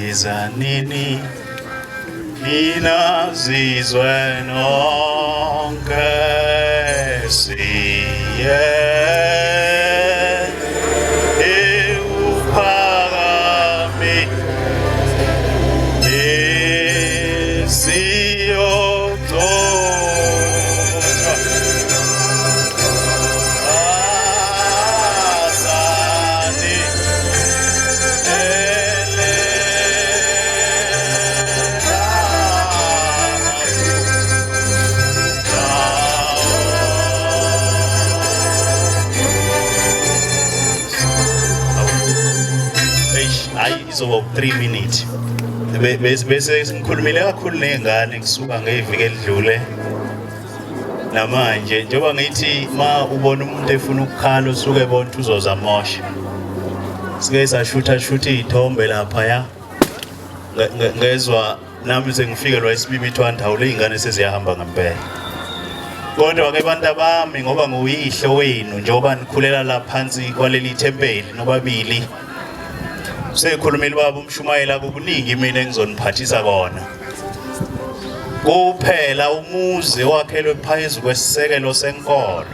Yizanini nina zizwe nonke siye ewuphakame esiyogcotshwa azane. Eish, hayi izoba u-3 minute. Bese ngikhulumile kakhulu ney'ngane kusuka ngeviki elidlule namanje njengoba ngithi ma ubona umuntu efuna ukukhala usuke ebona ukuthi uzoza mosha. Sike sashutha shutha iy'thombe laphaya, ngezwa nami sengifikelwa isibibithwane, hawu ley'ngane seziyahamba ngempela. Kodwa-ke bantu abami, ngoba nguyihlo wenu, njengoba nikhulela la phansi kwaleli thempeli nobabili, sekhulumile ubaba umshumayela kukuningi mina engizoniphathisa kona. Kuphela umuzi owakhelwe phezu kwesisekelo senkolo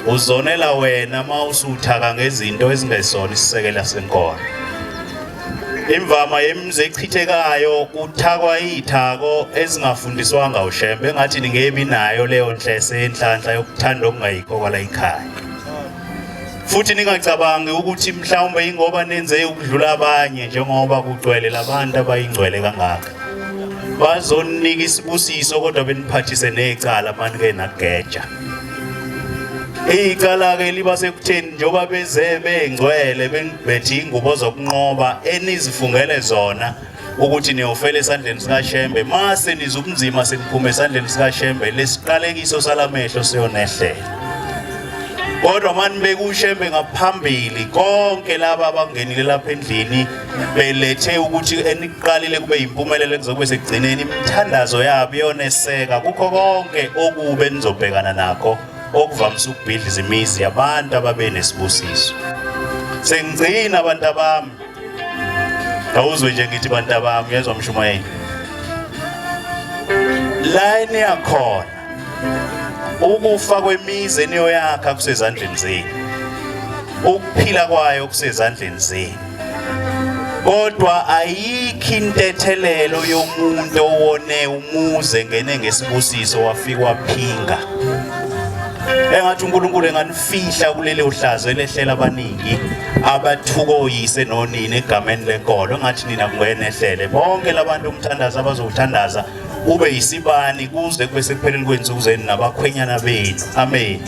uzonela wena uma usuthaka ngezinto ezingesona isisekelo senkolo. Imvama yemizi echithekayo kuthakwa iy'thako ezingafundiswanga uShembe, engathi ningebi nayo leyo nhlese yenhlanhla yokuthanda okungayikho kwala ikhaya. Futhi ningacabangi ukuthi mhlawumbe ingoba nenze ukudlula abanye, njengoba kugcwele labantu abayingcwele kangaka bazonika isibusiso, kodwa beniphathise necala manike nageja. Icala-ke liba sekutheni njengoba beze bengcwele bengibethe ingubo zokunqoba enizifungele zona ukuthi niyofela esandleni sikaShembe, mase nizwa ubunzima seniphuma esandleni sikaShembe, lesiqalekiso salamehlo siyonehlela. Kodwa manibeka uShembe ngaphambili, konke laba abangenile lapha endlini belethe ukuthi eniqalile kube yimpumelelo kuzobe sekugcineni, imithandazo yabo iyoneseka kukho konke okube nizobhekana nakho okuvamise ukubhidliza imizi yabantu ababenesibusiso. Sengigcina abantu abami, awuzwe nje ngithi bantu abami, uyezwa mshumayeli la eniyakhona, ukufa kwemizi eniyoyakha kusezandleni zenu, ukuphila kwayo kusezandleni zenu, kodwa ayikho intethelelo yomuntu owone umuzi engene ngesibusiso wafika waphinga. Engathi uNkulunkulu enganifihla kuleli hlazo elehlela abaningi abathuka oyise nonina egameni lenkolo. Engathi nina kungenehlele bonke labantu umthandazo abazowuthandaza ube yisibani kuze kube sekupheleni kwensuku zenu nabakhwenyana benu. Amen.